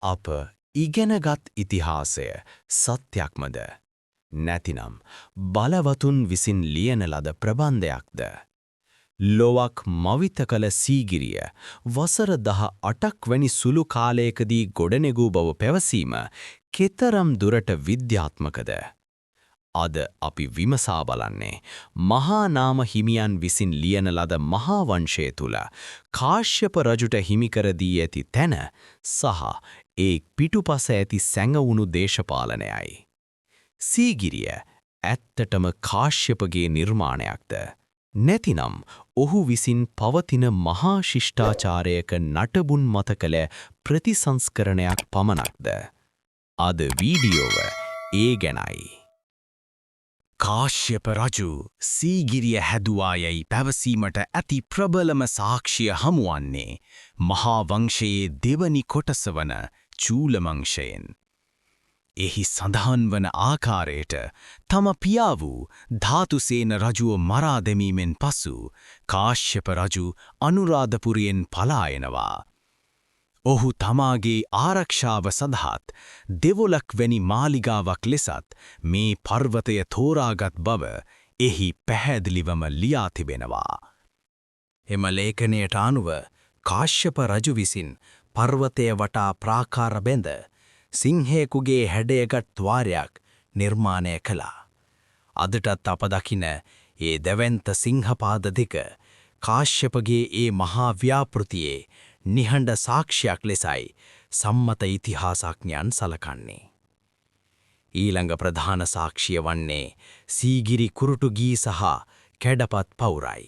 අප ඉගෙනගත් ඉතිහාසය සත්‍යක්මද? නැතිනම් බලවතුන් විසින් ලියන ලද ප්‍රබන්ධයක්ද? ලොවක් මවිත කළ සීගිරිය වසර 18ක් වැනි සුළු කාලයකදී ගොඩනැගූ බව පැවසීම කෙතරම් දුරට විද්‍යාත්මකද? අද අපි විමසා බලන්නේ මහා නාම හිමියන් විසින් ලියන ලද මහා වංශය තුල කාශ්‍යප රජුට හිමි කර දී ඇති තැන සහ ඒ පිටුපස ඇති සැඟවුණු දේශපාලනයයි. සීගිරිය ඇත්තටම කාශ්‍යපගේ නිර්මාණයක්ද? නැතිනම් ඔහු විසින් පවතින මහා ශිෂ්ටාචාරයක නටබුන් මත කළ ප්‍රතිසංස්කරණයක් පමණක්ද? අද වීඩියෝව ඒ ගැනයි. කාශ්‍යප රජු සීගිරිය හැදුවා යැයි පැවසීමට ඇති ප්‍රබලම සාක්ෂිය හමුවන්නේ මහා වංශයේ දෙවනි කොටස වන චූලවංශයෙන්. එහි සඳහන් වන ආකාරයට තම පියා වූ ධාතුසේන රජුව මරා දැමීමෙන් පසු කාශ්‍යප රජු අනුරාධපුරයෙන් පලා එනවා. ඔහු තමාගේ ආරක්ෂාව සඳහාත් දෙවොලක් වැනි මාලිගාවක් ලෙසත් මේ පර්වතය තෝරාගත් බව එහි පැහැදිලිවම ලියා තිබෙනවා. එම ලේඛනයට අනුව කාශ්‍යප රජු විසින් පර්වතය වටා ප්‍රාකාර බැඳ සිංහයෙකුගේ හැඩයගත් ද්වාරයක් නිර්මාණය කළා. අදටත් අප දකින ඒ දැවැන්ත සිංහපාද දෙක කාශ්‍යපගේ ඒ මහා ව්‍යාපෘතියේ නිහඬ සාක්ෂියක් ලෙසයි සම්මත ඉතිහාසඥයන් සලකන්නේ. ඊළඟ ප්‍රධාන සාක්ෂිය වන්නේ සීගිරි කුරුටු ගී සහ කැඩපත් පවුරයි.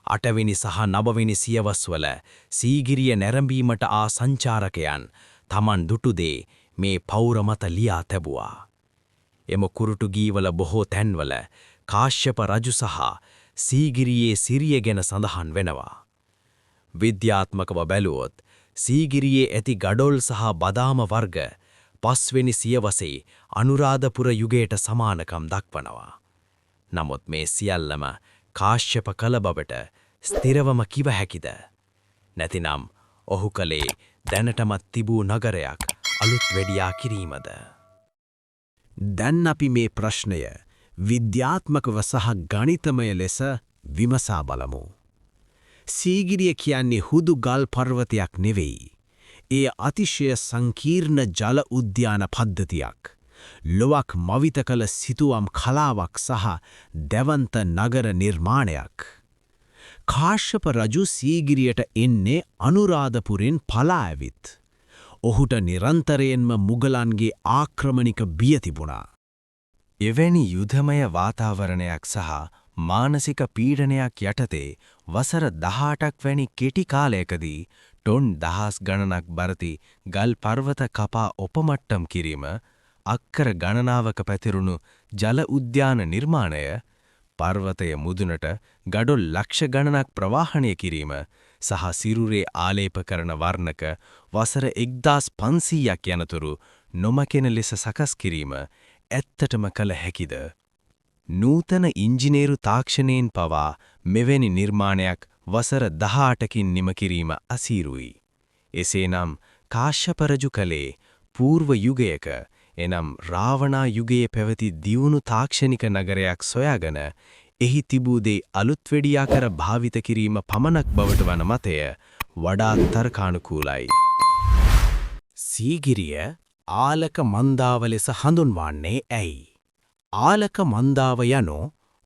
අටවෙනි සහ නවවෙනි සියවස්වල සීගිරිය නැරඹීමට ආ සංචාරකයන් තමන් දුටු දේ මේ පවුර මත ලියා තැබුවා. එම කුරුටු ගීවල බොහෝ තැන්වල කාශ්‍යප රජු සහ සීගිරියේ සිරිය ගැන සඳහන් වෙනවා. විද්‍යාත්මකව බැලුවොත් සීගිරියේ ඇති ගඩොල් සහ බදාම වර්ග පස්වෙනි සියවසේ අනුරාධපුර යුගයට සමානකම් දක්වනවා. නමුත් මේ සියල්ලම කාශ්‍යප කළ බවට ස්ථිරවම කිව හැකිද? නැතිනම් ඔහු කළේ දැනටමත් තිබූ නගරයක් අලුත් වැඩියා කිරීමද? දැන් අපි මේ ප්‍රශ්නය විද්‍යාත්මකව සහ ගණිතමය ලෙස විමසා බලමු. සීගිරිය කියන්නේ හුදු ගල් පර්වතයක් නෙවෙයි. එය අතිශය සංකීර්ණ ජල උද්‍යාන පද්ධතියක්. ලොවක් මවිත කළ සිතුවම් කලාවක් සහ දැවන්ත නගර නිර්මාණයක්. කාශ්‍යප රජු සීගිරියට එන්නේ අනුරාධපුරෙන් පලා ඇවිත්. ඔහුට නිරන්තරයෙන්ම මුගලන්ගේ ආක්‍රමණික බිය තිබුණා. එවැනි යුධමය වාතාවරණයක් සහ මානසික පීඩනයක් යටතේ වසර 18ක් වැනි කෙටි කාලයකදී ටොන් දහස් ගණනක් බරති ගල් පර්වත කපා ඔපමට්ටම් කිරීම, අක්කර ගණනාවක පැතිරුණු ජල උද්‍යාන නිර්මාණය, පර්වතය මුදුනට ගඩොල් ලක්ෂ ගණනක් ප්‍රවාහනය කිරීම සහ සිරුරේ ආලේප කරන වර්ණක වසර 1500ක් යනතුරු නොමකෙන ලෙස සකස් කිරීම ඇත්තටම කළ හැකිද? නූතන ඉංජිනේරු තාක්ෂණයෙන් පවා මෙවැනි නිර්මාණයක් වසර 18කින් නිම කිරීම අසීරුයි. එසේනම් කාශ්‍යප රජු කළේ පූර්ව යුගයක, එනම් රාවණා යුගයේ පැවති දියුණු තාක්ෂණික නගරයක් සොයාගෙන එහි තිබූ දේ අලුත් වෙඩියා කර භාවිත කිරීම පමණක් බවට වන මතය වඩාත් තර්කානුකූලයි. සීගිරිය ආලක මන්දාව ලෙස හඳුන්වන්නේ ඇයි? ආලක මන්දාව යනු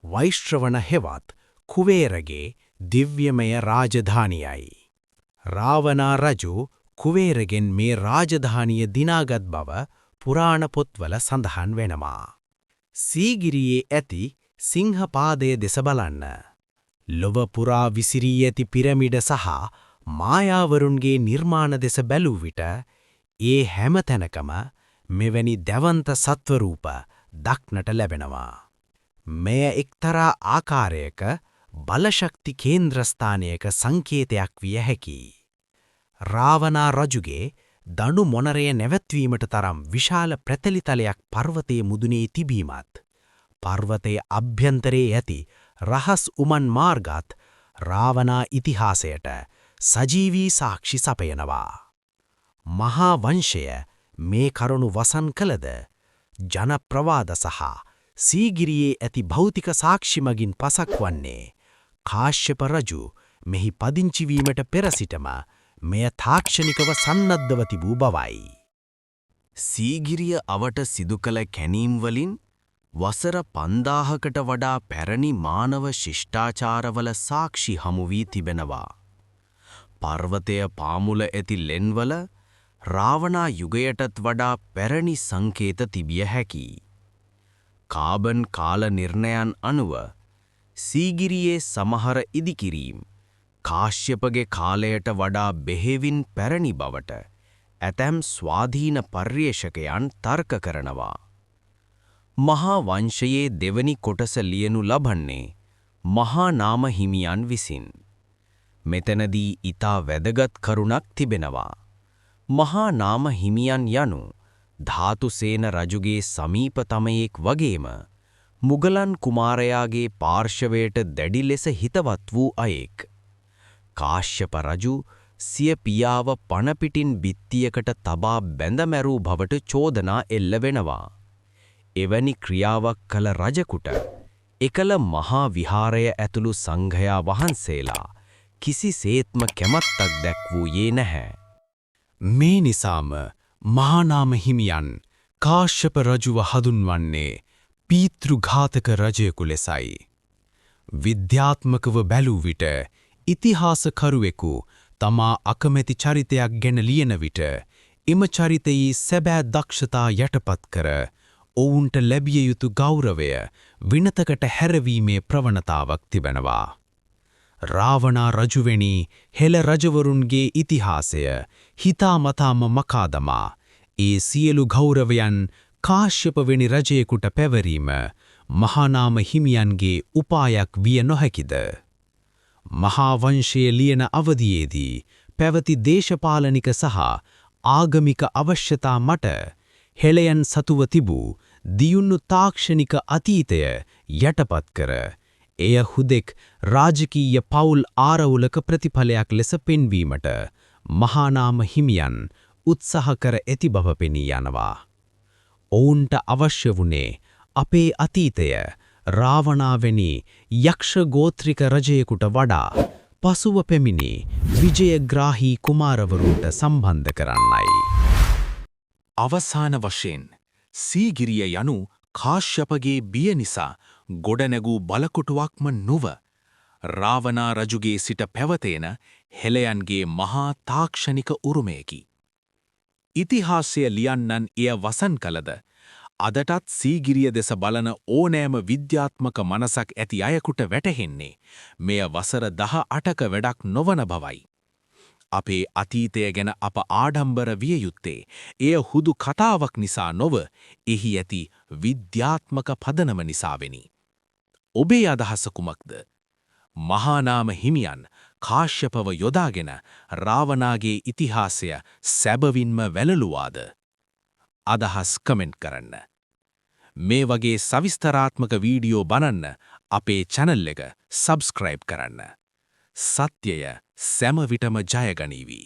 වෛශ්‍රවණ හෙවත් කුවේරගේ දිව්‍යමය රාජධානියයි. රාවණා රජු කුවේරගෙන් මේ රාජධානිය දිනාගත් බව පුරාණ පොත්වල සඳහන් වෙනවා. සීගිරියේ ඇති සිංහ පාදය දෙස බලන්න. ලොව පුරා විසිරී ඇති පිරමිඩ සහ මායාවරුන්ගේ නිර්මාණ දෙස බැලූ විට ඒ හැම තැනකම මෙවැනි දැවන්ත සත්ව රූප දක්නට ලැබෙනවා. මෙය එක්තරා ආකාරයක බලශක්ති කේන්ද්‍රස්ථානයක සංකේතයක් විය හැකියි. රාවණා රජුගේ දඬු මොනරය නැවැත්වීමට තරම් විශාල ප්‍රතිලිතලයක් පර්වතයේ මුදුනේ තිබීමත්, පර්වතයේ අභ්‍යන්තරයේ ඇති රහස් උමන් මාර්ගත් රාවණා ඉතිහාසයට සජීවී සාක්ෂි සපයනවා. මහා වංශය මේ කරුණු වසන් කළද, ජන ප්‍රවාද සහ සීගිරියේ ඇති භෞතික සාක්ෂි මගින් පසක් වන්නේ කාශ්‍යප රජු මෙහි පදිංචි වීමට පෙර සිටම මෙය තාක්ෂණිකව සන්නද්ධව තිබූ බවයි. සීගිරිය අවට සිදු කළ කැණීම් වලින් වසර 5000කට වඩා පැරණි මානව ශිෂ්ටාචාරවල සාක්ෂි හමු වී තිබෙනවා. පර්වතය පාමුල ඇති ලෙන්වල රාවණා යුගයටත් වඩා පැරණි සංකේත තිබිය හැකියි. කාබන් කාල නිර්ණයන් අනුව සීගිරියේ සමහර ඉදිකිරීම් කාශ්‍යපගේ කාලයට වඩා බෙහෙවින් පැරණි බවට ඇතැම් ස්වාධීන පර්යේෂකයන් තර්ක කරනවා. මහා වංශයේ දෙවනි කොටස ලියනු ලබන්නේ මහා නාම හිමියන් විසින්. මෙතනදී ඊටා වැදගත් කරුණක් තිබෙනවා. මහා නාම හිමියන් යනු ධාතුසේන රජුගේ සමීපතමයෙක් වගේම මුගලන් කුමාරයාගේ පාර්ශවයට දැඩි ලෙස හිතවත් වූ අයෙක්. කාශ්‍යප රජු සිය පියාව පණ පිටින් බිත්තියකට තබා බැඳ මැරූ බවට චෝදනා එල්ල වෙනවා. එවැනි ක්‍රියාවක් කළ රජකුට එකල මහා විහාරය ඇතුළු සංඝයා වහන්සේලා කිසිසේත්ම කැමැත්තක් දැක්වූයේ නැහැ. මේ නිසාම මහානාම හිමියන් කාශ්‍යප රජුව හඳුන්වන්නේ පීතෘඝාතක රජයෙකු ලෙසයි. විද්‍යාත්මකව බැලූ විට, ඉතිහාසකරුවෙකු තමා අකමැති චරිතයක් ගැන ලියන විට, එම චරිතයේ සැබෑ දක්ෂතා යටපත් කර ඔවුන්ට ලැබිය යුතු ගෞරවය වෙනතකට හැරවීමේ ප්‍රවණතාවක් තිබෙනවා. රාවණා රජුවැනි හෙළ රජවරුන්ගේ ඉතිහාසය හිතාමතාම මකා දමා ඒ සියලු ගෞරවයන් කාශ්‍යප වැනි රජයෙකුට පැවරීම මහානාම හිමියන්ගේ උපායක් විය නොහැකිද? මහා වංශය ලියන අවධියේදී පැවති දේශපාලනික සහ ආගමික අවශ්‍යතා මත හෙළයන් සතුව තිබූ දියුණු තාක්ෂණික අතීතය යටපත් කර එය හුදෙක් රාජකීය පවුල් ආරවුලක ප්‍රතිඵලයක් ලෙස පෙන්වීමට මහානාම හිමියන් උත්සාහ කර ඇති බව පෙනී යනවා. ඔවුන්ට අවශ්‍ය වුණේ අපේ අතීතය රාවණා වැනි යක්ෂ ගෝත්‍රික රජයෙකුට වඩා පසුව පැමිණි විජයග්‍රාහී කුමාරවරුන්ට සම්බන්ධ කරන්නයි. අවසාන වශයෙන්, සීගිරිය යනු කාශ්‍යපගේ බිය නිසා ගොඩනැගූ බලකොටුවක්ම නොව, රාවණා රජුගේ සිට පැවතෙන හෙළයන්ගේ මහා තාක්ෂණික උරුමයකි. ඉතිහාසය ලියන්නන් එය වසන් කළද, අදටත් සීගිරිය දෙස බලන ඕනෑම විද්‍යාත්මක මනසක් ඇති අයෙකුට වැටහෙන්නේ මෙය වසර 18ක වැඩක් නොවන බවයි. අපේ අතීතය ගැන අප ආඩම්බර විය යුත්තේ එය හුදු කතාවක් නිසා නොව, එහි ඇති විද්‍යාත්මක පදනම නිසාවෙනි. ඔබේ අදහස කුමක්ද? මහානාම හිමියන් කාශ්‍යපව යොදාගෙන රාවණාගේ ඉතිහාසය සැබවින්ම වැළලුවාද? අදහස් කමෙන්ට් කරන්න. මේ වගේ සවිස්තරාත්මක වීඩියෝ බලන්න අපේ චැනල් එක සබ්ස්ක්‍රයිබ් කරන්න. සත්‍යය සැම විටම ජය ගනීවි.